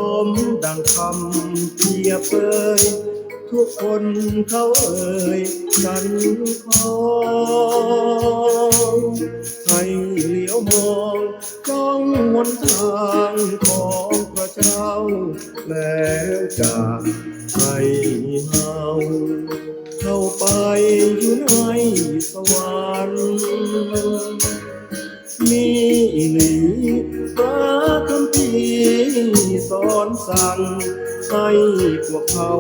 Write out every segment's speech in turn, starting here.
ສົມດັ່ງຄຳเปรียบเปย ทุกคนเขาเอ่ยสรรขอ ให้เหลียวมองจ้องหนทางของพระเจ้า แล้วจะให้เฮาเข้าไปอยู่ในสวรรค์ มีอีหลี พระคัมภีร์สอนสั่ง ให้พวกเขา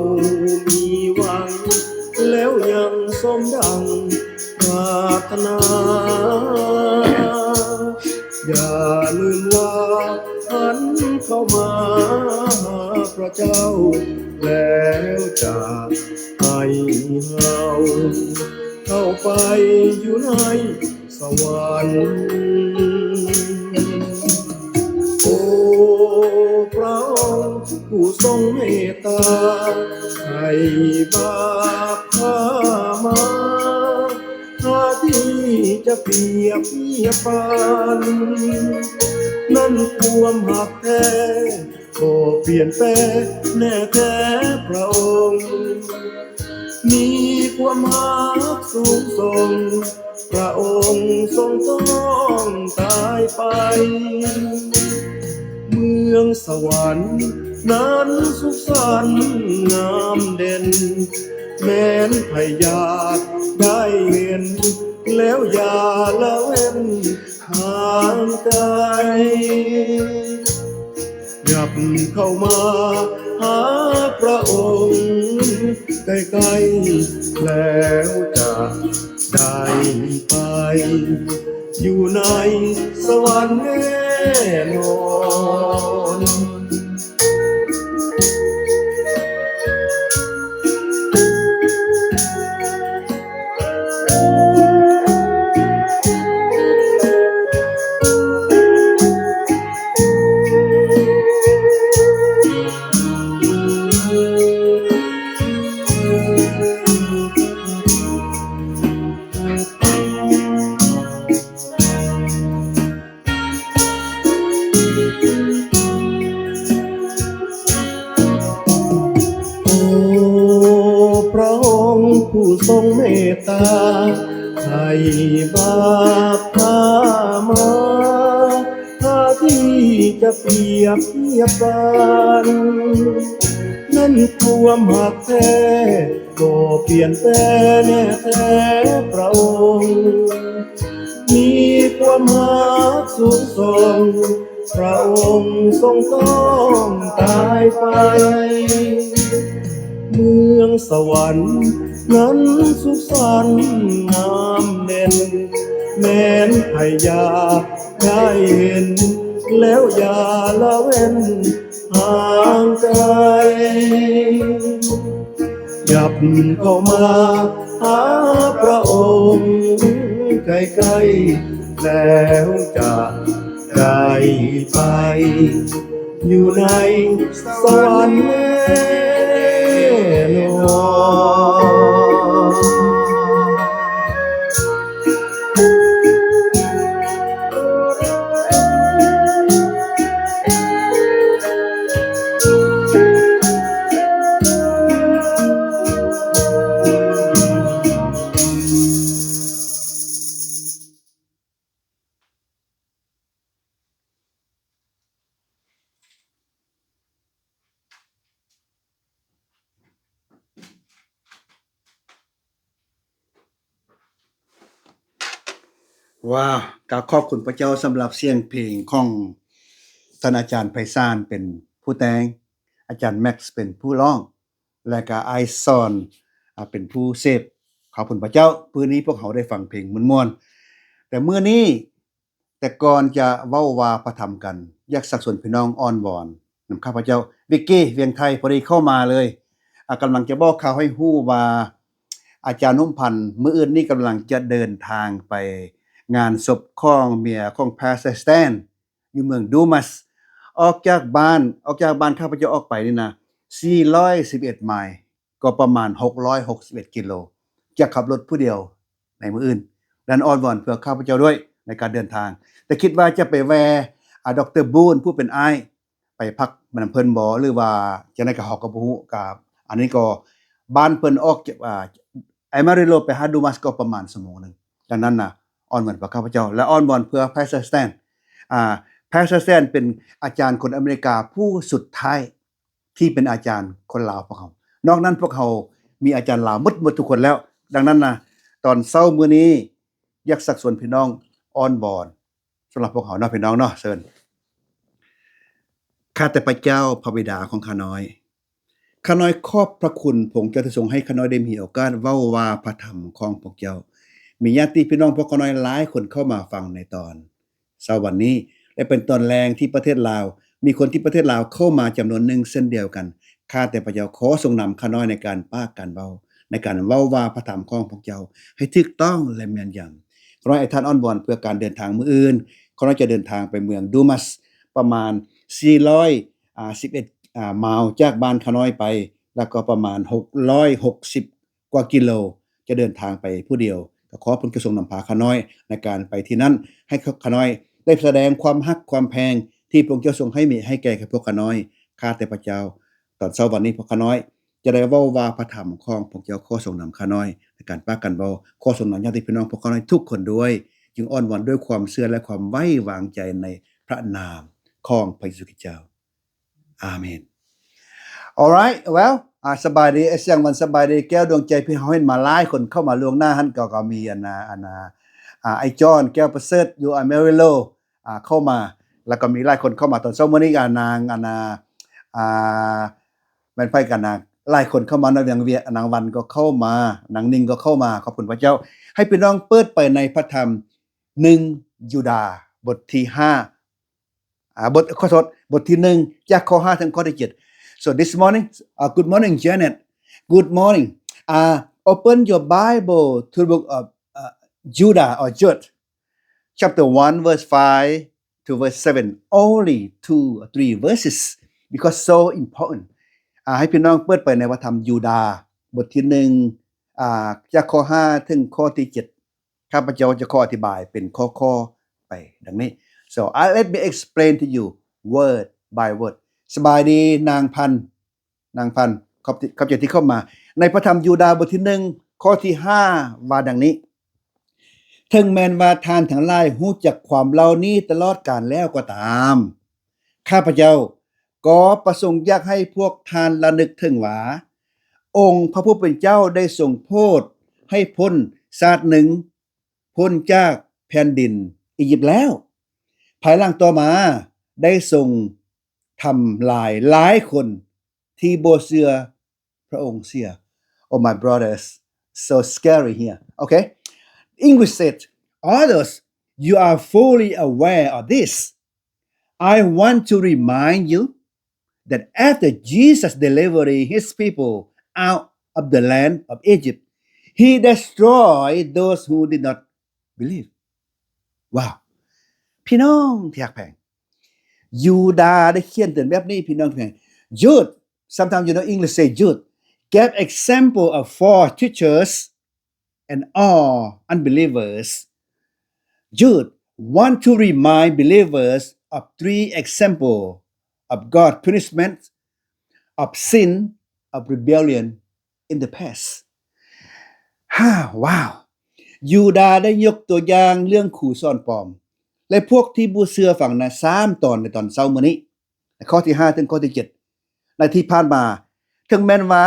มีหวัง แล้วยังสมดังปรารถนา อย่าลืมว่าหันเข้ามาหาพระเจ้า แล้วจะให้เฮาเข้าไปอยู่ใน สวรรค์ โอ้ พระองค์ผู้ทรงเมตตา ให้บาปข้ามา ถ้าที่จะเปรียบเทียบปาน นั้นความหักแท้ ก็เปลี่ยนแปลงแน่แท้พระองค์ มีความฮักสูงส่ง พระองค์ทรงต้องตายไป เมืองสวรรค์นั้นสุขสันต์งามเด่น แม้นใผอยากได้เห็น แล้วอย่าละเว้น ห่างไกล ยับเข้ามาหาพระองค์ใกล้ๆ แล้วจะได้ไป อยู่ในสวรรค์แน่นอน โอ้ พระองค์ผู้ทรงเมตตา ไถ่บาปข้ามา ถ้าที่จะเปรียบเทียบกัน นั้นความฮักแท้ ก็เปลี่ยนแปลงแน่แท้พระองค์ มีความฮักสูงส่ง พระองค์ทรงต้องตายไป เมืองสวรรค์นั้นสุขสันต์งามเด่น แม้นใผอยากได้เห็น แล้วอย่าละเว้น ห่างไกล ยับเข้ามาหาพระองค์ใกล้ๆ แล้วจะได้ไป อยู่ในสวรรค์แน่นอน ว้าว กราบขอบคุณพระเจ้าสำหรับเสียงเพลงของท่านอาจารย์ไพศาลเป็นผู้แต่ง อาจารย์แม็กซ์เป็นผู้ร้อง และก็อ้ายสอน อ่า เป็นผู้เสพ ขอบคุณพระเจ้า มื้อนี้พวกเราได้ฟังเพลงม่วนๆ แต่มื้อนี้ แต่ก่อนจะเว้าว่าพระธรรมกัน อยากชักชวนพี่น้องอ้อนวอนนำข้าพเจ้า วิกกี้ เวียงไทย พอดีเข้ามาเลย อ่า กำลังจะบอกข่าวให้ฮู้ว่า อาจารย์นุ่มพันธ์ มื้ออื่นนี้กำลังจะเดินทางไปงานศพของเมียของพาสเตอร์สแตน อยู่เมืองดูมัส ออกจากบ้าน ออกจากบ้านข้าพเจ้าออกไปนี่นะ สี่ร้อยสิบเอ็ดไมล์ ก็ประมาณ หกร้อยหกสิบเอ็ดกิโล จะขับรถผู้เดียวในมื้ออื่น ดังนั้นอ้อนวอนเพื่อข้าพเจ้าด้วยในการเดินทาง แต่คิดว่าจะไปแวะ อ่า ดอกเตอร์บูน ผู้เป็นอ้าย ໄປພັກນຳເພິ່ນບໍ່ ຫຼືວ່າຈັ່ງໃດກໍເຮົາກໍບໍ່ຮູ້. ກໍອັນນີ້ກໍ ບ້ານເພິ່ນອອກຈາກ ອາ Amarillo ໄປຫາ Dumas ກໍປະມານຊົ່ວໂມງໜຶ່ງ. ດັ່ງນັ້ນນະ ອ້ອນວອນເພື່ອຂ້າພະເຈົ້າ ແລະ ອ້ອນວອນເພື່ອ Pastor Stan ອາ Pastor Stan ເປັນອາຈານຄົນອາເມລິກາຜູ້ສຸດທ້າຍ ທີ່ເປັນອາຈານຄົນລາວພວກເຮົາ. ນອກນັ້ນພວກເຮົາມີອາຈານລາວໝົດ ໝົດທຸກຄົນແລ້ວ. ດັ່ງນັ້ນນະ ຕອນເຊົ້າມື້ນີ້ ຢາກຊັກຊວນພີ່ນ້ອງອ້ອນວອນສຳລັບພວກເຮົາເນາະ ພີ່ນ້ອງເນາະ. ເຊີນ. ຂ້າແຕ່ພະເຈົ້າ ພະບິດາຂອງຂ້ານ້ອຍ, ຂ້ານ້ອຍຂອບພະຄຸນພະອົງເຈົ້າທີ່ຊົງໃຫ້ຂ້ານ້ອຍໄດ້ມີໂອກາດເວົ້າວ່າພະທຳຂອງພວກເຈົ້າ. ມີຍາດຕິພີ່ນ້ອງພວກຂ້ານ້ອຍຫຼາຍຄົນເຂົ້າມາຟັງໃນຕອນ ເຊົ້າວັນນີ້ ແລະ ເປັນຕອນແລງທີ່ປະເທດລາວ, ມີຄົນທີ່ປະເທດລາວເຂົ້າມາຈຳນວນໜຶ່ງເຊັ່ນດຽວກັນ. ຂ້າແຕ່ພະເຈົ້າ ຂໍຊົງນຳຂ້ານ້ອຍໃນການປາກການເວົ້າ, ໃນການເວົ້າວ່າພະທຳຂອງພວກເຈົ້າໃຫ້ຖືກຕ້ອງ ແລະ ແມ່ນຢຳ. ຂ້ານ້ອຍອະທິຖານອ້ອນວອນເພື່ອການເດີນທາງມື້ອື່ນ. ຂ້ານ້ອຍຈະເດີນທາງໄປເມືອງ Dumas ປະມານສີ່ຮ້ອຍ ອາ ສິບເອັດ ອາ ໄມລ໌ຈາກບ້ານຂ້ານ້ອຍໄປ, ແລ້ວກໍປະມານຫົກຮ້ອຍຫົກສິບ ກວ່າກິໂລ ຈະເດີນທາງໄປຜູ້ດຽວ. ກໍຂໍພະອົງເຈົ້າຊົງນຳພາຂ້ານ້ອຍໃນການໄປທີ່ນັ້ນ, ໃຫ້ຂ້ານ້ອຍໄດ້ສະແດງຄວາມຮັກຄວາມແພງທີ່ພະອົງເຈົ້າຊົງໃຫ້ມີໃຫ້ແກ່ພວກຂ້ານ້ອຍ. ຂ້າແຕ່ພະເຈົ້າ ຕອນເຊົ້າວັນນີ້ພວກຂ້ານ້ອຍຈະໄດ້ເວົ້າວ່າພະທຳຂອງພະເຈົ້າ. ຂໍຊົງນຳຂ້ານ້ອຍໃນການປາກກັນເວົ້າ. ຂໍຊົງນຳຍາດຕິພີ່ນ້ອງພວກຂ້ານ້ອຍທຸກຄົນດ້ວຍ. ຈຶ່ງອ້ອນວອນດ້ວຍຄວາມເຊື່ອ ແລະ ຄວາມໄວ້ວາງໃຈໃນພະນາມຂອງພະເຢຊູຄຣິສເຈົ້າ. ອາເມນ. Alright, well, ອາ ສະບາຍດີ ອ້າຍສຽງວັນ, ສະບາຍດີແກ້ວດວງໃຈ. ພີ່ເຮົາເຫັນມາຫຼາຍຄົນເຂົ້າມາລ່ວງໜ້າຫັ້ນ ກໍ ກໍມີອັນນາ ອັນນາ ອາ ອ້າຍຈອນ ແກ້ວປະເສີດ ຢູ່ ອາ Amarillo ອາ ເຂົ້າມາ, ແລ້ວກໍມີຫຼາຍຄົນເຂົ້າມາຕອນເຊົ້າມື້ນີ້. ອາ ນາງ ອັນນາ ອາ ແມ່ນໃຜກັນນະ ຫຼາຍຄົນເຂົ້າມາເນາະ, ນາງວຽ ນາງວັນກໍເຂົ້າມາ, ນາງນິງກໍເຂົ້າມາ. ຂອບຄຸນພະເຈົ້າ. ໃຫ້ພີ່ນ້ອງເປີດໄປໃນພະທຳ ໜຶ່ງ ຢູດາ ບົດທີຫ້າ ອາ ບົດ ຂໍໂທດ ບົດທີໜຶ່ງ ຈາກຂໍ້ຫ້າເຖິງຂໍ້ທີເຈັດ. So this morning, uh, good morning, Janet. Good morning. Uh, open your Bible to the book of, uh, Judah or Jude, chapter one, verse five to verse seven. Only two or three verses, because so important. ອາ ໃຫ້ພີ່ນ້ອງເປີດໄປໃນພະທຳຢູດາ ບົດທີໜຶ່ງ ອາ ຈາກຂໍ້ຫ້າເຖິງຂໍ້ທີເຈັດ. ຂ້າພະເຈົ້າຈະຂໍອະທິບາຍເປັນຂໍ້ໆໄປດັ່ງນີ້. So, uh, let me explain to you word by word. ສະບາຍດີນາງພັນ, ນາງພັນ, ຂອບ ຂອບໃຈທີ່ເຂົ້າມາ. ໃນພະທຳຢູດາບົດທີໜຶ່ງ ຂໍ້ທີຫ້າ ວ່າດັ່ງນີ້: ເຖິງແມ່ນວ່າທ່ານທັງຫຼາຍຮູ້ຈັກຄວາມເຫຼົ່ານີ້ຕະຫຼອດການແລ້ວກໍຕາມ, ຂ້າພະເຈົ້າກໍປະສົງຢາກໃຫ້ພວກທ່ານລະນຶກເຖິງວ່າ ອົງພະຜູ້ເປັນເຈົ້າໄດ້ຊົງໂຜດໃຫ້ພົ້ນຊາດໜຶ່ງພົ້ນຈາກແຜ່ນດິນອີຢິບແລ້ວ, ພາຍຫຼັງຕໍ່ມາໄດ້ຊົງທຳລາຍຫຼາຍຄົນທີ່ບໍ່ເຊື່ອພະອົງເສຍ. Oh, my brothers, so scary here. Okay? English said, "Others, you are fully aware of this. I want to remind you that after Jesus delivered his people out of the land of Egypt, he destroyed those who did not believe." ວ້າວ ພີ່ນ້ອງທີ່ຮັກແພງ, ຢູດາໄດ້ຂຽນເຕືອນແບບນີ້ ພີ່ນ້ອງທີ່ຮັກແພງ. Jude, sometimes, you know, English say Jude, gave example of false teachers and all unbelievers. Jude want to remind believers of three example of God punishment of sin, of rebellion in the past. ຮາ ວ້າວ ຢູດາໄດ້ຍົກຕົວຢ່າງເລື່ອງຄູສອນປອມ ແລະ ພວກທີ່ບໍ່ເຊື່ອຟັງນະ ສາມຕອນໃນຕອນເຊົ້າມື້ນີ້. ຂໍ້ທີຫ້າເຖິງຂໍ້ທີເຈັດ ໃນທີ່ຜ່ານມາ, ເຖິງແມ່ນວ່າ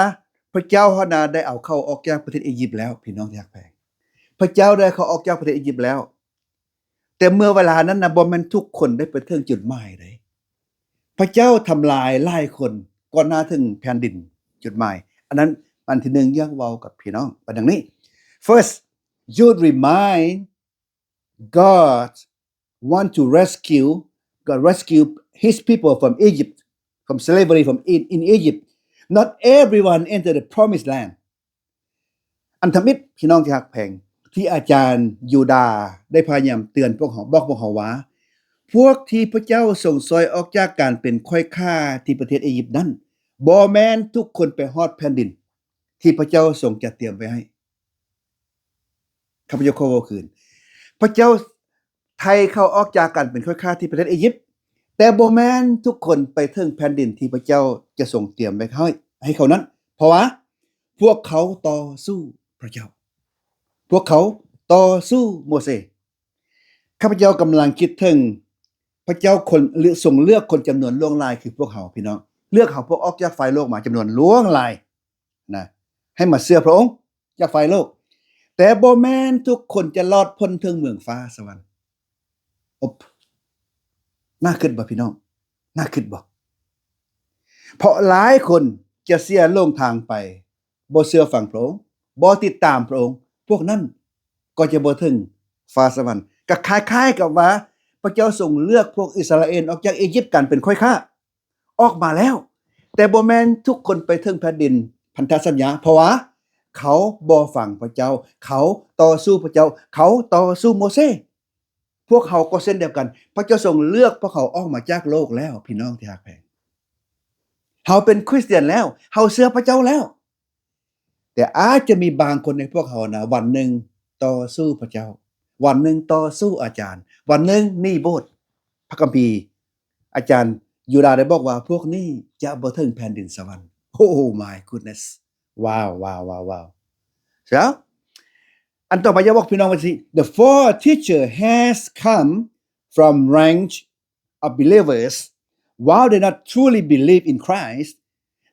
ພະເຈົ້າຫັ້ນນະໄດ້ເອົາເຂົາອອກຈາກປະເທດອີຢິບແລ້ວ, ພີ່ນ້ອງທີ່ຮັກແພງ, ພະເຈົ້າໄດ້ເຂົາອອກຈາກປະເທດອີຢິບແລ້ວ, ແຕ່ເມື່ອເວລານັ້ນນະ ບໍ່ແມ່ນທຸກຄົນໄດ້ໄປເຖິງຈຸດໝາຍໃດ. ພະເຈົ້າທຳລາຍຫຼາຍຄົນກ່ອນໜ້າເຖິງແຜ່ນດິນຈຸດໝາຍ. ອັນນັ້ນ ອັນທີໜຶ່ງ ຢາກເວົ້າກັບພີ່ນ້ອງວ່າດັ່ງນີ້. First, Jude remind God want to rescue, God rescue his people from Egypt, from slavery from in, in Egypt. Not everyone enter the promised land. ອັນທຳອິດ ພີ່ນ້ອງທີ່ຮັກແພງ ທີ່ອາຈານຢູດາໄດ້ພະຍາຍາມເຕືອນພວກເຮົາ, ບອກພວກເຮົາວ່າ ພວກທີ່ພະເຈົ້າຊົງຊ່ອຍອອກຈາກການເປັນຂ້ອຍຂ້າທີ່ປະເທດອີຢິບນັ້ນ ບໍ່ແມ່ນທຸກຄົນໄປຮອດແຜ່ນດິນທີ່ພະເຈົ້າຊົງຈັດຕຽມໄວ້ໃຫ້. ຂ້າພະເຈົ້າຂໍເວົ້າຄືນ, ພະເຈົ້າໄຖ່ເຂົາອອກຈາກການເປັນຂ້ອຍຂ້າທີ່ປະເທດອີຢິບ, ແຕ່ບໍ່ແມ່ນທຸກຄົນໄປເຖິງແຜ່ນດິນທີ່ພະເຈົ້າຈະຊົງຕຽມໄວ້ໃຫ້ ໃຫ້ເຂົານັ້ນ, ເພາະວ່າພວກເຂົາຕໍ່ສູ້ພະເຈົ້າ. ພວກເຂົາຕໍ່ສູ້ໂມເຊ. ຂ້າພະເຈົ້າກຳລັງຄິດເຖິງພະເຈົ້າຄົນ ຫຼື ຊົງເລືອກຄົນຈຳນວນຫຼວງຫຼາຍຄືພວກເຮົາ, ພີ່ນ້ອງ, ເລືອກເຮົາພວກອອກຈາກຝ່າຍໂລກມາຈຳນວນຫຼວງຫຼາຍນະ, ໃຫ້ມາເຊື່ອພະອົງຈາກຝ່າຍໂລກ, ແຕ່ບໍ່ແມ່ນທຸກຄົນຈະລອດພົ້ນເຖິງເມືອງຟ້າສະຫວັນ. ອົບ ໜ້າຄິດບໍ່ ພີ່ນ້ອງ? ໜ້າຄິດບໍ່? ເພາະຫຼາຍຄົນຈະເສຍຫຼົງທາງໄປ, ບໍ່ເຊື່ອຟັງພະອົງ, ບໍ່ຕິດຕາມພະອົງ, ພວກນັ້ນກໍຈະບໍ່ເຖິງຟ້າສະຫວັນ. ກໍຄ້າຍໆກັບວ່າພະເຈົ້າຊົງເລືອກພວກອິດສະຣາເອນອອກຈາກອີຢິບ ການເປັນຂ້ອຍຄ້າ ອອກມາແລ້ວ, ແຕ່ບໍ່ແມ່ນທຸກຄົນໄປເຖິງແຜ່ນດິນພັນທະສັນຍາ, ເພາະວ່າເຂົາບໍ່ຟັງພະເຈົ້າ, ເຂົາຕໍ່ສູ້ພະເຈົ້າ, ເຂົາຕໍ່ສູ້ໂມເຊ. ພວກເຮົາກໍເຊັ່ນດຽວກັນ, ພະເຈົ້າຊົງເລືອກພວກເຮົາອອກມາຈາກໂລກແລ້ວ, ພີ່ນ້ອງທີ່ຮັກແພງ. ເຮົາເປັນຄຣິສຕຽນແລ້ວ, ເຮົາເຊື່ອພະເຈົ້າແລ້ວ. ແຕ່ອາດຈະມີບາງຄົນໃນພວກເຮົານະ, ວັນໜຶ່ງຕໍ່ສູ້ພະເຈົ້າ, ວັນໜຶ່ງຕໍ່ສູ້ອາຈານ, ວັນໜຶ່ງໜີໂບດ. ພະຄຳພີ ອາຈານຢູດາໄດ້ບອກວ່າ ພວກນີ້ຈະບໍ່ເຖິງແຜ່ນດິນສະຫວັນ. Oh my goodness. ວ້າວ ວ້າວ ວ້າວ ວ້າວ. So ອັນຕໍ່ໄປຢາກບອກພີ່ນ້ອງວ່າຊິ, the false teacher has come from range of believers. While they not truly believe in Christ,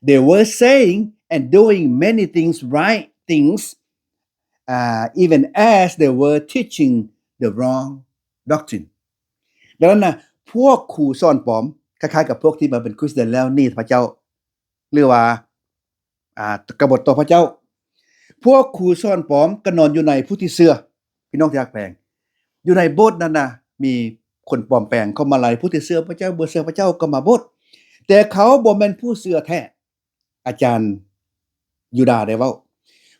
they were saying and doing many things, right things, uh, even as they were teaching the wrong doctrine. ດັ່ງນັ້ນນະ, ພວກຄູສອນປອມ ຄ້າຍໆກັບພວກທີ່ມາເປັນຄຣິສຕຽນແລ້ວໜີພະເຈົ້າ ຫຼືວ່າ ອ່າ ກະບົດຕໍ່ພະເຈົ້າ. ພວກຄູສອນປອມກໍນອນຢູ່ໃນຜູ້ທີ່ເຊື່ອ, ພີ່ນ້ອງທີ່ຮັກແພງ. ຢູ່ໃນໂບດນັ້ນນະ ມີຄົນປອມແປງເຂົ້າມາຫຼາຍ, ຜູ້ທີ່ເຊື່ອພະເຈົ້າ, ບໍ່ເຊື່ອພະເຈົ້າກໍມາໂບດ, ແຕ່ເຂົາບໍ່ແມ່ນຜູ້ເຊື່ອແທ້. ອາຈານຢູດາໄດ້ເວົ້າ,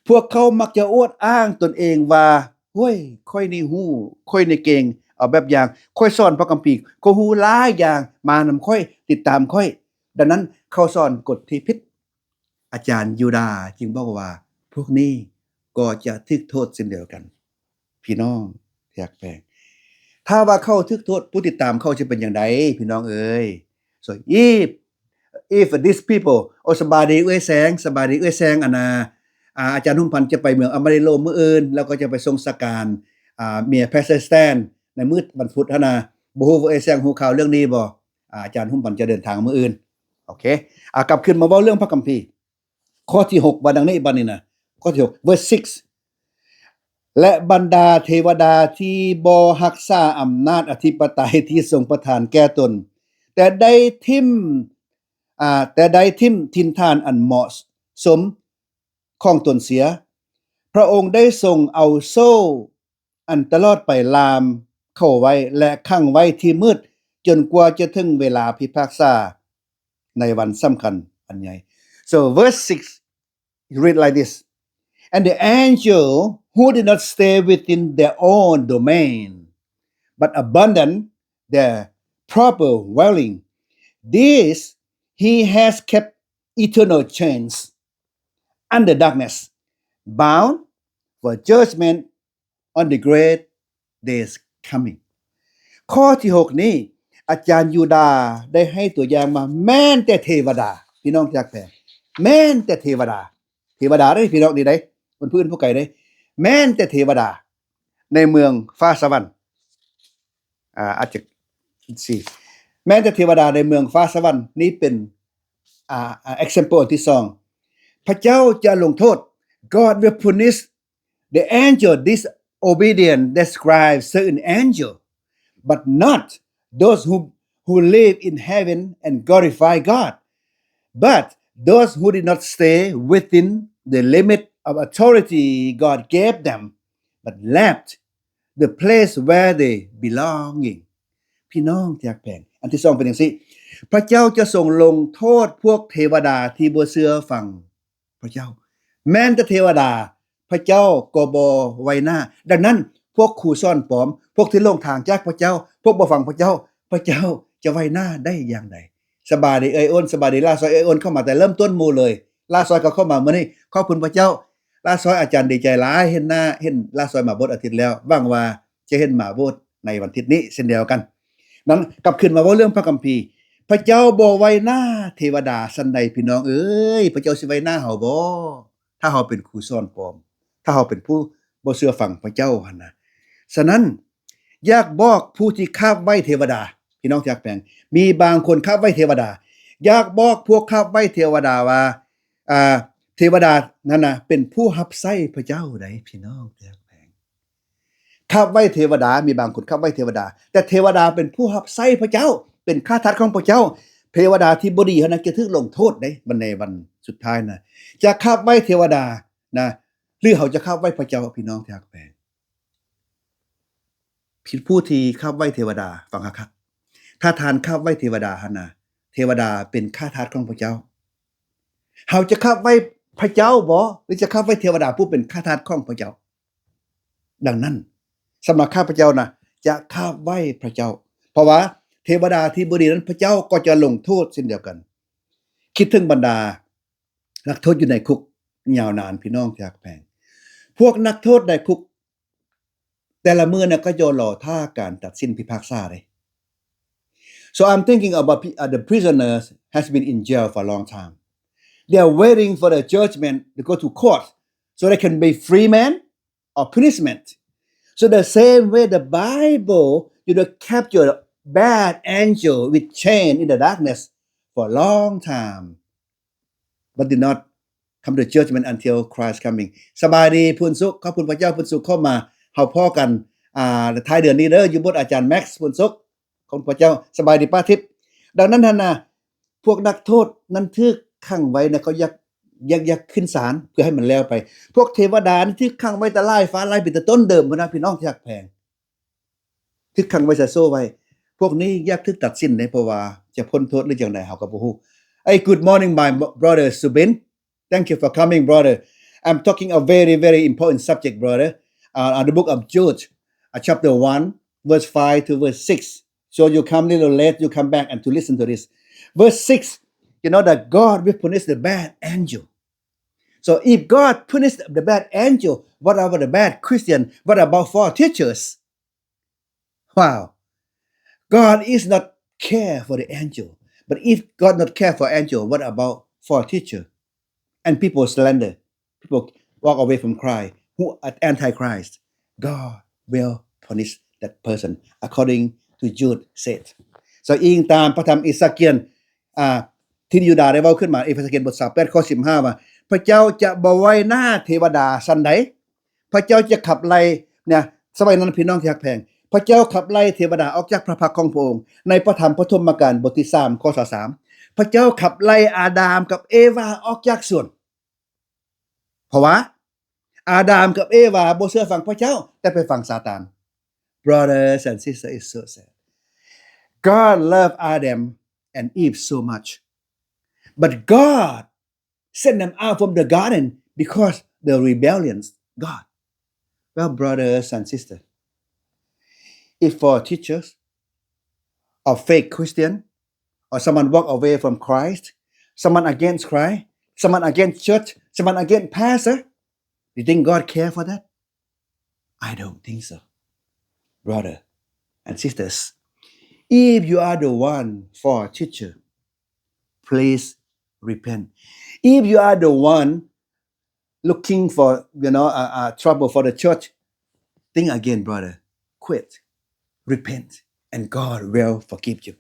ພວກເຂົາມັກຈະອວດອ້າງຕົນເອງວ່າ, ໂອ້ຍ, ຂ້ອຍນີ້ຮູ້, ຂ້ອຍນີ້ເກັ່ງ. ເອົາແບບຢ່າງ, ຂ້ອຍສອນພະຄຳພີ, ຂ້ອຍຮູ້ຫຼາຍຢ່າງ, ມານຳຂ້ອຍ, ຕິດຕາມຂ້ອຍ. ດັ່ງນັ້ນ, ເຂົາສອນກົດທີ່ຜິດ. ອາຈານຢູດາຈຶ່ງບອກວ່າ ພວກນີ້ກໍຈະຖືກໂທດເຊັ່ນດຽວກັນ. ພີ່ນ້ອງທີ່ຮັກແພງ, ຖ້າວ່າເຂົາຖືກໂທດ, ຜູ້ຕິດຕາມເຂົາຈະເປັນຈັ່ງໃດ? ພີ່ນ້ອງເອີຍ, so if, if these people, ໂອ ສະບາຍດີເອື້ອຍແຊງ, ສະບາຍດີເອື້ອຍແຊງ. ອັນນ່າ ອາ ອາຈານຫຸມພັນຈະໄປເມືອງອາມາລິໂລມື້ອື່ນ, ແລ້ວກໍຈະໄປສົ່ງສະການ ອາ ເມຍແພສເຕີສແຕນໃນມື້ວັນພຸດຫັ້ນນະ. ບໍ່ຮູ້ວ່າເອື້ອຍແຊງຮູ້ຂ່າວເລື່ອງນີ້ບໍ່? ອາ ອາຈານຫຸມພັນຈະເດີນທາງມື້ອື່ນ. ໂອເຄ, ອາ ກັບຄືນມາເວົ້າເລື່ອງພະຄຳພີ. ຂໍ້ທີຫົກ ວ່າດັ່ງນີ້ບັດນີ້ນະ, ຂໍ້ທີຫົກ ເວີສສິກ ແລະ ບັນດາເທວະດາທີ່ບໍ່ຮັກສາອຳນາດອະທິປະໄຕທີ່ຊົງປະທານແກ່ຕົນ, ແຕ່ໄດ້ຖິ້ມ, ອາ, ແຕ່ໄດ້ຖິ້ມຖິ່ນຖານອັນເໝາະສົມຂອງຕົນເສຍ, ພະອົງໄດ້ຊົງເອົາໂສ້ ອັນຕະຫຼອດໄປລ່າມເຂົາໄວ້ ແລະ ຂັງໄວ້ທີ່ມືດ ຈົນກວ່າຈະເຖິງເວລາພິພາກສາໃນວັນສຳຄັນອັນໃຫຍ່. So verse six read like this, And the angel who did not stay within their own domain, but abandoned their proper dwelling, this he has kept eternal chains under darkness, bound for judgment on the great days coming. ຂໍ້ທີຫົກນີ້ ອາຈານຢູດາໄດ້ໃຫ້ຕົວຢ່າງວ່າ ແມ່ນແຕ່ເທວະດາ, ພີ່ນ້ອງທີ່ຮັກແພງ, ແມ່ນແຕ່ເທວະດາ, ເທວະດາເດ້ ພີ່ນ້ອງນີ້ເດ້, ຄົນຜູ້ອື່ນຜູ້ໄກເດ້, ແມ່ນແຕ່ເທວະດາໃນເມືອງຟ້າສະຫວັນ. ອາ ອາດຈະ ແມ່ນແຕ່ເທວະດາໃນເມືອງຟ້າສະຫວັນ. ນີ້ເປັນ ອາ example ອັນທີສອງ. ພະເຈົ້າຈະລົງໂທດ, God will punish the angel disobedient describes certain angel, but not those who, who live in heaven and glorify God, but those who did not stay within the limit of authority God gave them, but left the place where they belonging. ພີ່ນ້ອງທີ່ຮັກແພງ, ອັນທີສອງເປັນຈັ່ງຊີ້, ພະເຈົ້າຈະຊົງລົງໂທດພວກເທວະດາທີ່ບໍ່ເຊື່ອຟັງ ພະເຈົ້າ. ແມ່ນແຕ່ເທວະດາ ພະເຈົ້າກໍບໍ່ໄວ້ໜ້າ. ດັ່ງນັ້ນ ພວກຄູສອນປອມ, ພວກທີ່ຫຼົງທາງຈາກພະເຈົ້າ, ພວກບໍ່ຟັງພະເຈົ້າ, ພະເຈົ້າຈະໄວ້ໜ້າໄດ້ຢ່າງໃດ? ສະບາຍດີເອື້ອຍໂອນ, ສະບາຍດີຫຼ້າຊອຍ. ເອື້ອຍໂອນເຂົ້າມາແຕ່ເລີ່ມຕົ້ນໝູ່ເລີຍ, ຫຼ້າຊອຍກໍເຂົ້າມາມື້ນີ້. ຂອບຄຸນພະເຈົ້າ, ຫຼ້າຊອຍ. ອາຈານດີໃຈຫຼາຍເຫັນໜ້າ, ເຫັນຫຼ້າຊອຍມາໂບດອາທິດແລ້ວ. ຫວັງວ່າຈະເຫັນມາໂບດໃນວັນທິດນີ້ເຊັ່ນດຽວກັນ. ນັ້ນ ກັບຄືນມາເວົ້າເລື່ອງພະຄຳພີ, ພະເຈົ້າບໍ່ໄວ້ໜ້າເທວະດາຊັ້ນໃດ ພີ່ນ້ອງເອີຍ? ພະເຈົ້າຊິໄວ້ໜ້າເຮົາບໍ່ ຖ້າເຮົາເປັນຄູສອນປອມ, ຖ້າເຮົາເປັນຜູ້ບໍ່ເຊື່ອຟັງພະເຈົ້າຫັ້ນນະ. ສະນັ້ນ ຢາກບອກຜູ້ທີ່ຄາບໄຫວ້ເທວະດາ, ພີ່ນ້ອງທີ່ຮັກແພງ, ມີບາງຄົນຄາບໄຫວ້ເທວະດາ, ຢາກບອກພວກຄາບໄຫວ້ເທວະດາວ່າ ອ່າ ເທວະດານັ້ນນະ ເປັນຜູ້ຮັບໃຊ້ພະເຈົ້າໃດ໋ ພີ່ນ້ອງທີ່ຮັກແພງ. ຄາບໄຫວ້ເທວະດາ, ມີບາງຄົນຄາບໄຫວ້ເທວະດາ, ແຕ່ເທວະດາເປັນຜູ້ຮັບໃຊ້ພະເຈົ້າ, ເປັນຂ້າທາດຂອງພະເຈົ້າ. ເທວະດາທີ່ບໍ່ດີຫັ້ນນະ ຈະຖືກລົງໂທດເດ້ ບັນໃນວັນສຸດທ້າຍນະ. ຈະຄາບໄຫວ້ເທວະດານະ ຫຼືເຮົາຈະຄາບໄຫວ້ພະເຈົ້າ ພີ່ນ້ອງທີ່ຮັກແພງ? ຜູ້ທີ່ຄາບໄຫວ້ເທວະດາ, ຟັງຄັກໆ, ຖ້າທ່ານຄາບໄຫວ້ເທວະດາຫັ້ນນະ, ເທວະດາເປັນຂ້າທາດຂອງພະເຈົ້າ. ເຮົາຈະຄາບໄຫວ້ພະເຈົ້າບໍ ຫຼືຈະຄາບໄຫວ້ເທວະດາຜູ້ເປັນຂ້າທາດຂອງພະເຈົ້າ? ດັ່ງນັ້ນ ສຳລັບຂ້າພະເຈົ້ານະ ຈະຄາບໄຫວ້ພະເຈົ້າ, ເພາະວ່າເທວະດາທີ່ບໍ່ດີນັ້ນ ພະເຈົ້າກໍຈະລົງໂທດເຊັ່ນດຽວກັນ. ຄິດເຖິງບັນດານັກໂທດຢູ່ໃນຄຸກຍາວນານ ພີ່ນ້ອງທີ່ຮັກແພງ. ພວກນັກໂທດໃນຄຸກ ແຕ່ລະມື້ນະ ເຂົາເຈົ້າລໍຖ້າການຕັດສິນພິພາກສາເດ້. So I'm thinking about p- uh, the prisoners has been in jail for a long time. They are waiting for the judgment to go to court so they can be free man or punishment. So the same way the Bible, you know, capture bad angel with chain in the darkness for a long time. But did not come to judgment until Christ coming. ສະບາຍດີ ພູນສຸກ, ຂອບຄຸນພະເຈົ້າ ພູນສຸກເຂົ້າມາ. ເຮົາພໍ້ກັນ ອ່າ ທ້າຍເດືອນນີ້ເດີ ຢູ່ບົດອາຈານແມັກ ພູນສຸກ. ຂອບຄຸນພະເຈົ້າ. ສະບາຍດີປ້າທິບ. ດັ່ງນັ້ນຫັ້ນນະ ພວກນັກໂທດນັ້ນຖືກຂັງໄວ້ນະ ເຂົາຢາກ ຢາກ ຢາກຂຶ້ນສານເພື່ອໃຫ້ມັນແລ້ວໄປ. ພວກເທວະດານີ້ຖືກຂັງໄວ້ແຕ່ຫຼາຍຟ້າຫຼາຍປີ ແຕ່ຕົ້ນເດີມພຸ້ນນະ ພີ່ນ້ອງທີ່ຮັກແພງ. ຖືກຂັງໄວ້ ໃສ່ໂສ້ໄວ້. ພວກນີ້ຢາກຖືກຕັດສິນເດ້ ເພາະວ່າຈະພົ້ນໂທດຫຼືຈັ່ງໃດ ເຮົາກໍບໍ່ຮູ້. Hey, good morning, my brother Subin. Thank you for coming, brother. I'm talking a very, very important subject, brother. Uh, on the book of Jude, uh, chapter one, verse five to verse six. So you come little late, you come back and to listen to this. Verse six, you know that God will punish the bad angel. So if God punish the bad angel, what about the bad Christian? What about false teachers? Wow. God is not care for the angel. But if God not care for angel, what about false teacher and people slander? People walk away from Christ, who are antichrist. God will punish that person according to Jude said. So ອີງຕາມພະທຳເອສາກຽນ ອ່າ ທີ່ຢູດາໄດ້ເວົ້າຂຶ້ນມາ ເອເຟຊາກຽນບົດຊາວແປດ ຂໍ້ສິບຫ້າ ວ່າ ພະເຈົ້າຈະບໍ່ໄວ້ໜ້າເທວະດາຊັ້ນໃດ. ພະເຈົ້າຈະຂັບໄລ່ ນະ ສະໄໝນັ້ນ ພີ່ນ້ອງທີ່ຮັກແພງ, ພະເຈົ້າຂັບໄລ່ເທວະດາອອກຈາກພະພັກຂອງພະອົງ. ໃນພະທຳປະຖົມມະການບົດທີສາມ ຂໍ້ຊາວສາມ ພະເຈົ້າຂັບໄລ່ອາດາມກັບເອວາອອກຈາກສວນ. ເພາະວ່າອາດາມກັບເອວາບໍ່ເຊື່ອຟັງພະເຈົ້າ ແຕ່ໄປຟັງຊາຕານ. Brothers and sisters, it's so sad. God loved Adam and Eve so much. But God send them out from the garden because the rebellions God. Well, brothers and sisters, if for teachers or fake Christian or someone walk away from Christ, someone against Christ, someone against church, someone against pastor, you think God care for that? I don't think so. Brother and sisters, if you are the one for teacher, please repent. If you are the one looking for, you know, uh, uh, trouble for the church, think again, brother. Quit. Repent. And God will forgive you.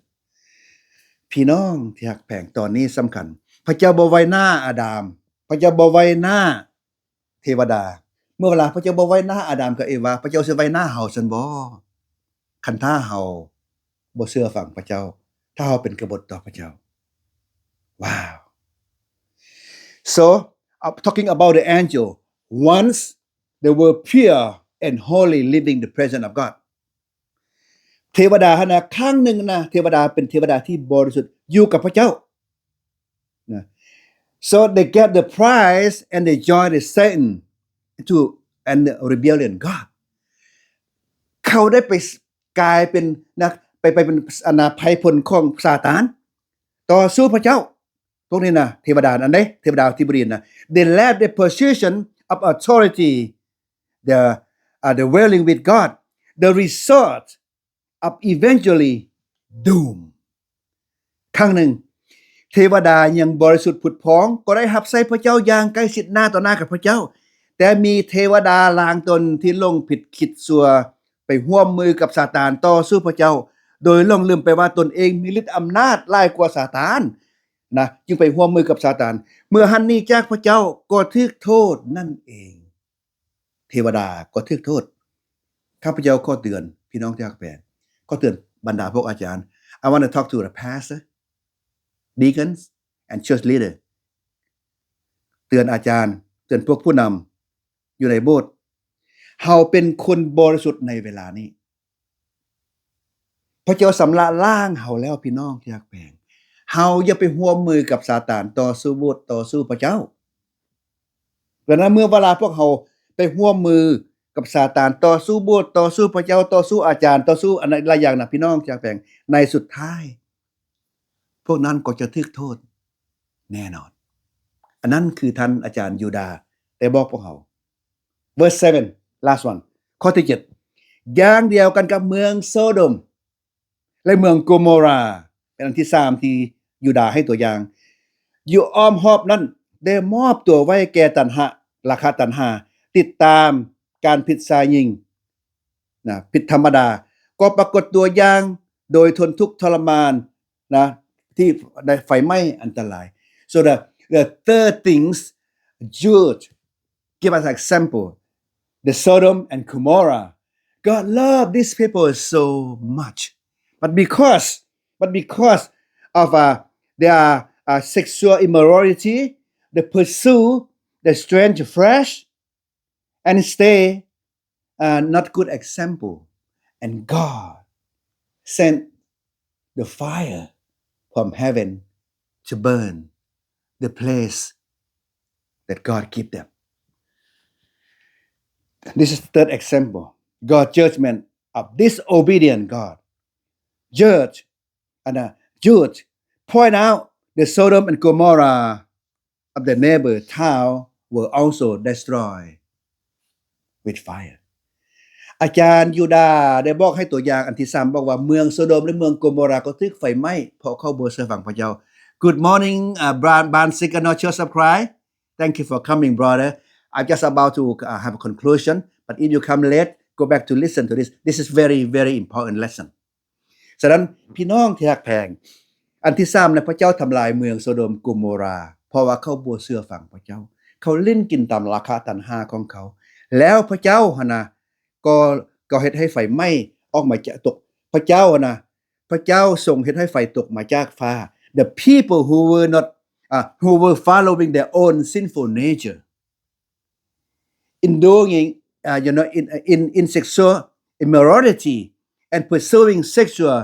ພີ່ນ້ອງທີ່ຮັກແພງ, ຕອນນີ້ສຳຄັນ. ພະເຈົ້າບໍ່ໄວ້ໜ້າອາດາມ. ພະເຈົ້າບໍ່ໄວ້ໜ້າ ເທວະດາ. ເມື່ອເວລາພະເຈົ້າບໍ່ໄວ້ໜ້າອາດາມກັບເອວາ, ພະເຈົ້າຊິໄວ້ໜ້າເຮົາຊັ້ນບໍ? ຄັນຖ້າເຮົາບໍ່ເຊື່ອຟັງພະເຈົ້າ, ຖ້າເຮົາເປັນກະບົດຕໍ່ພະເຈົ້າ. Wow. So, uh, talking about the angel, once they were pure and holy, living the presence of God. ເທວະດາຫັ້ນນະ ຄັ້ງໜຶ່ງນະ ເທວະດາເປັນເທວະດາທີ່ບໍລິສຸດ ຢູ່ກັບພະເຈົ້ານະ. So they get the prize and they join the Satan to and the rebellion God. ເຂົາໄດ້ໄປ ກາຍເປັນນະ ໄປ ໄປເປັນ ອັນນະ ໄພພົນຂອງຊາຕານ ຕໍ່ສູ້ພະເຈົ້າ. ພວກນີ້ນະ ເທວະດານັ້ນເດ້ ເທວະດາທີ່ບໍ່ດີນະ. They left the position of authority, the, uh, the dwelling with God. The result of eventually doom. ຄັ້ງໜຶ່ງ ເທວະດາຍັງບໍລິສຸດຜຸດຜ່ອງ ກໍໄດ້ຮັບໃຊ້ພະເຈົ້າຢ່າງໃກ້ຊິດໜ້າຕໍ່ໜ້າກັບພະເຈົ້າ, ແຕ່ມີເທວະດາລາງຕົນທີ່ຫຼົງຜິດຄິດຊົ່ວ ໄປຮ່ວມມືກັບຊາຕານຕໍ່ສູ້ພະເຈົ້າ ໂດຍຫຼົງລືມໄປວ່າຕົນເອງມີລິດອຳນາດຫຼາຍກວ່າຊາຕານນະ, ຈຶ່ງໄປຮ່ວມມືກັບຊາຕານ. ເມື່ອຫັນໜີຈາກພະເຈົ້າກໍຖືກໂທດນັ້ນເອງ. ເທວະດາກໍຖືກໂທດ. ຂ້າພະເຈົ້າຂໍເຕືອນພີ່ນ້ອງທີ່ຮັກແພງ, ຂໍເຕືອນບັນດາພວກອາຈານ. I wanna talk to the pastor, deacons and church leader. ເຕືອນອາຈານ, ເຕືອນພວກຜູ້ນຳຢູ່ໃນໂບດ. ເຮົາເປັນຄົນບໍລິສຸດໃນເວລານີ້. ພະເຈົ້າຊຳລະລ້າງເຮົາແລ້ວ ພີ່ນ້ອງທີ່ຮັກແພງ. ເຮົາຢ່າໄປຮ່ວມມືກັບຊາຕານຕໍ່ສູ້ໂບດ ຕໍ່ສູ້ພະເຈົ້າ. ດັ່ງນັ້ນ ເມື່ອເວລາພວກເຮົາໄປຮ່ວມມືກັບຊາຕານ ຕໍ່ສູ້ໂບດ ຕໍ່ສູ້ພະເຈົ້າ ຕໍ່ສູ້ອາຈານ ຕໍ່ສູ້ອັນໃດຫຼາຍຢ່າງນະ ພີ່ນ້ອງທີ່ຮັກແພງ, ໃນສຸດທ້າຍພວກນັ້ນກໍຈະຖືກໂທດແນ່ນອນ. ອັນນັ້ນຄືທ່ານອາຈານຢູດາໄດ້ບອກພວກເຮົາ. Verse seven, last one. ຂໍ້ທີເຈັດ ຢ່າງດຽວກັນກັບເມືອງໂຊໂດມ ແລະ ເມືອງໂກໂມຣາ ເປັນອັນທີສາມທີ່ຢູດາໃຫ້ຕົວຢ່າງ. ຢູ່ອ້ອມຮອບນັ້ນໄດ້ມອບຕົວໄວ້ແກ່ຕັນຫາ, ລາຄະຕັນຫາ, ຕິດຕາມການຜິດຊາຍຍິງນະ, ຜິດທຳມະດາ, ກໍປາກົດຕົວຢ່າງໂດຍທົນທຸກທໍລະມານນະ, ທີ່ໄດ້ໄຟໄໝ້ອັນຕະລາຍ. So the, the third things, Jude give us example, the Sodom and Gomorrah. God love these people so much. But because, but because of, uh, their, uh, sexual immorality, they pursue the strange flesh and stay, uh, not good example. And God sent the fire from heaven to burn the place that God give them. This is third example. God judgment of disobedient God. Judge, and, uh, Jude point out the Sodom and Gomorrah of the neighbor town were also destroyed with fire. ອາຈານຢູດາໄດ້ບອກໃຫ້ຕົວຢ່າງອັນທີສາມ ບອກວ່າເມືອງໂຊໂດມ ແລະ ເມືອງໂກໂມຣາກໍຖືກໄຟໄໝ້ ເພາະເຂົາບໍ່ເຊື່ອຟັງພະເຈົ້າ. Good morning, uh, Bran, Bran Signal Church of Christ. Thank you for coming, brother. I'm just about to, uh, have a conclusion, but if you come late, go back to listen to this. This is very, very important lesson. ສະນັ້ນ ພີ່ນ້ອງທີ່ຮັກແພງ, ອັນທີສາມນະ ພະເຈົ້າທຳລາຍເມືອງໂຊໂດມໂກໂມຣາ ເພາະວ່າເຂົາບໍ່ເຊື່ອຟັງພະເຈົ້າ. ເຂົາຫຼິ້ນກິນຕາມລາຄະຕັນຫາຂອງເຂົາ. ແລ້ວພະເຈົ້າຫັ້ນນະ ກໍ, ກໍເຮັດໃຫ້ໄຟໄໝ້ອອກມາຈາກຕົກ. ພະເຈົ້າຫັ້ນນະ, ພະເຈົ້າຊົງເຮັດໃຫ້ໄຟຕົກມາຈາກຟ້າ. The people who were not, uh, who were following their own sinful nature. Indulging, uh, you know, in, in, in sexual immorality and pursuing sexual,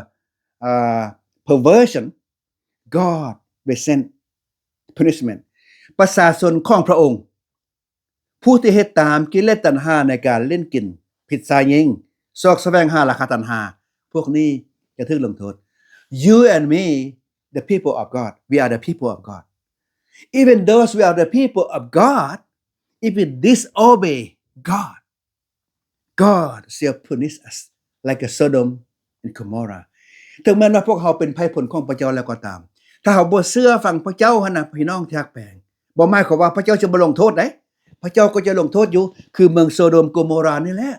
uh, perversion, God will send punishment. ປະຊາຊົນຂອງພະອົງ ຜູ້ທີ່ເຮັດຕາມກິເລດຕັນຫາໃນການຫຼິ້ນກິນ, ຜິດຊາຍຍິງ, ຊອກສະແຫວງຫາລາຄະຕັນຫາ, ພວກນີ້ຈະຖືກລົງໂທດ. You and me, the people of God, we are the people of God. Even those we are the people of God, if we disobey God, God shall punish us like a Sodom and Gomorrah. ເຖິງແມ່ນວ່າພວກເຮົາເປັນໄພ່ຜົນຂອງພະເຈົ້າແລ້ວກໍຕາມ, ຖ້າເຮົາບໍ່ເຊື່ອຟັງພະເຈົ້າຫັ້ນນະ ພີ່ນ້ອງທີ່ຮັກແພງ, ບໍ່ໝາຍຄວາມວ່າພະເຈົ້າຈະບໍ່ລົງໂທດເດ້. ພະເຈົ້າກໍຈະລົງໂທດຢູ່, ຄືເມືອງໂຊໂດມໂກໂມຣານີ້ແຫຼະ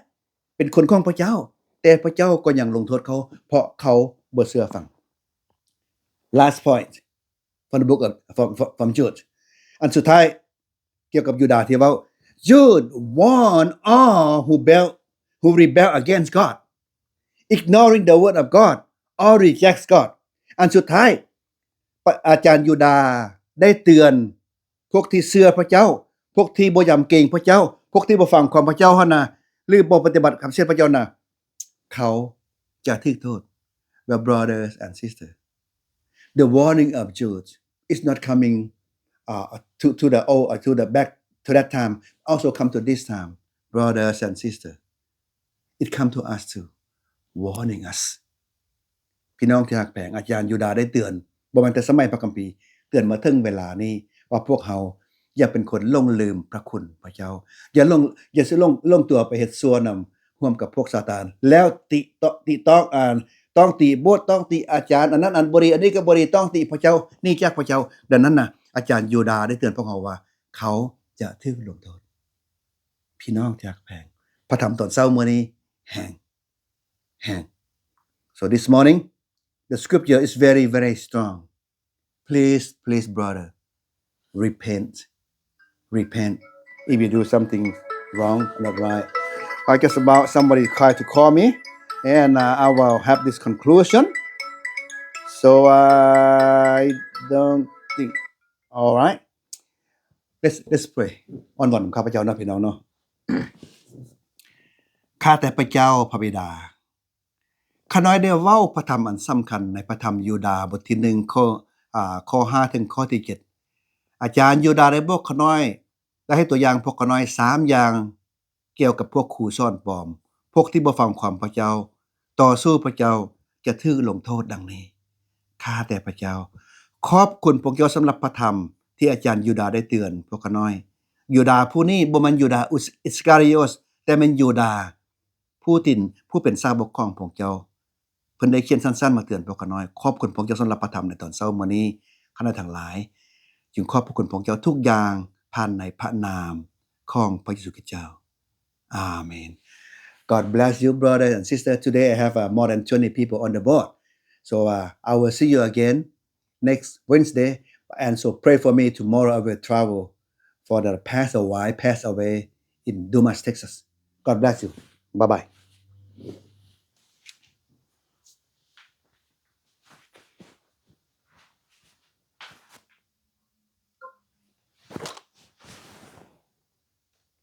ເປັນຄົນຂອງພະເຈົ້າ, ແຕ່ພະເຈົ້າກໍຍັງລົງໂທດເຂົາ ເພາະເຂົາບໍ່ເຊື່ອຟັງ. Last point from the book of, from, from, from Jude. ອັນສຸດທ້າຍ ກ່ຽວກັບຢູດາທີ່ເວົ້າ, Jude warn all who bel-, who rebel against God, ignoring the word of God or rejects God. ອັນສຸດທ້າຍ ອາຈານຢູດາໄດ້ເຕືອນພວກທີ່ເຊື່ອພະເຈົ້າ, ພວກທີ່ບໍ່ຍຳເກງພະເຈົ້າ, ພວກທີ່ບໍ່ຟັງຄວາມພະເຈົ້າຫັ້ນນະ ຫຼື ບໍ່ປະຕິບັດຄຳສັດພະເຈົ້ານະ, ເຂົາຈະຖືກໂທດ. Well, brothers and sisters, the warning of Jude is not coming, uh, to, to the old, uh, to the back, to that time, also come to this time, brothers and sisters. It come to us too, warning us. ພີ່ນ້ອງທີ່ຮັກແພງ, ອາຈານຢູດາໄດ້ເຕືອນ, ບໍ່ແມ່ນແຕ່ສະໄໝພະຄຳພີ, ເຕືອນມາເຖິງເວລານີ້ ວ່າພວກເຮົາຢ່າເປັນຄົນຫຼົງລືມພະຄຸນພະເຈົ້າ, ຢ່າຫຼົງ, ຢ່າຊິຫຼົງ, ຫຼົງຕົວໄປເຮັດຊົ່ວນຳຮ່ວມກັບພວກຊາຕານ, ແລ້ວຕິເຕາະ, ຕິຕອງ, ອ່າ, ຕ້ອງຕິໂບດ, ຕ້ອງຕິອາຈານ, ອັນນັ້ນອັນບໍ່ດີ, ອັນນີ້ກໍບໍ່ດີ, ຕ້ອງຕິພະເຈົ້າ, ໜີຈາກພະເຈົ້າ. ດັ່ງນັ້ນນະ ອາຈານຢູດາໄດ້ເຕືອນພວກເຮົາວ່າ ເຂົາຈະຖືກລົງໂທດ. ພີ່ນ້ອງທີ່ຮັກແພງ, ພະທຳຕອນເຊົ້າມື້ນີ້ແຮງ, ແຮງ. So this morning, the scripture is very, very strong. Please, please, brother, repent. Repent. If you do something wrong, not right. I guess about somebody tried to call me, and, uh, I will have this conclusion. So I don't think. All right. Let's, let's pray. ອ້ອນວອນນຳຂ້າພະເຈົ້າເນາະ ພີ່ນ້ອງເນາະ. ຂ້າແຕ່ພະເຈົ້າພະບິດາ, ຂ້ານ້ອຍໄດ້ເວົ້າພະທຳອັນສຳຄັນໃນພະທຳຢູດາ ບົດທີໜຶ່ງ ຂໍ້ ອາ ຂໍ້ຫ້າ ເຖິງຂໍ້ທີເຈັດ. ອາຈານຢູດາໄດ້ບອກຂ້ານ້ອຍ ໄດ້ໃຫ້ຕົວຢ່າງພວກຂ້ານ້ອຍສາມຢ່າງ ກ່ຽວກັບພວກຄູສອນປອມ, ພວກທີ່ບໍ່ຟັງຄວາມພະເຈົ້າ, ຕໍ່ສູ້ພະເຈົ້າ, ຈະຖືກລົງໂທດດັ່ງນີ້. ຂ້າແຕ່ພະເຈົ້າ, ຂອບຄຸນພວກເຈົ້າສຳລັບພະທຳທີ່ອາຈານຢູດາໄດ້ເຕືອນພວກຂ້ານ້ອຍ. ຢູດາຜູ້ນີ້ບໍ່ແມ່ນຢູດາອິດສະກາຣິໂອດ, ແຕ່ແມ່ນຢູດາ ຜູ້ຕິນ ຜູ້ເປັນສາວົກຂອງພວກເຈົ້າ. ເພິ່ນໄດ້ຂຽນສັ້ນໆມາເຕືອນພວກຂ້ານ້ອຍ. ຂອບຄຸນພວກເຈົ້າສຳລັບພະທຳໃນຕອນເຊົ້າມື້ນີ້. ຂ້ານ້ອຍທັງຫຼາຍຈຶ່ງຂອບພະຄຸນພວກເຈົ້າທຸກຢ່າງ ຜ່ານໃນພະນາມຂອງພະເຢຊູຄຣິດເຈົ້າ. ອາເມນ. God bless you, brother and sister. Today I have, uh, more than twenty people on the board. So, uh, I will see you again next Wednesday. And so pray for me. Tomorrow I will travel for the Pastor wife passed away in Dumas, Texas. God bless you. Bye-bye.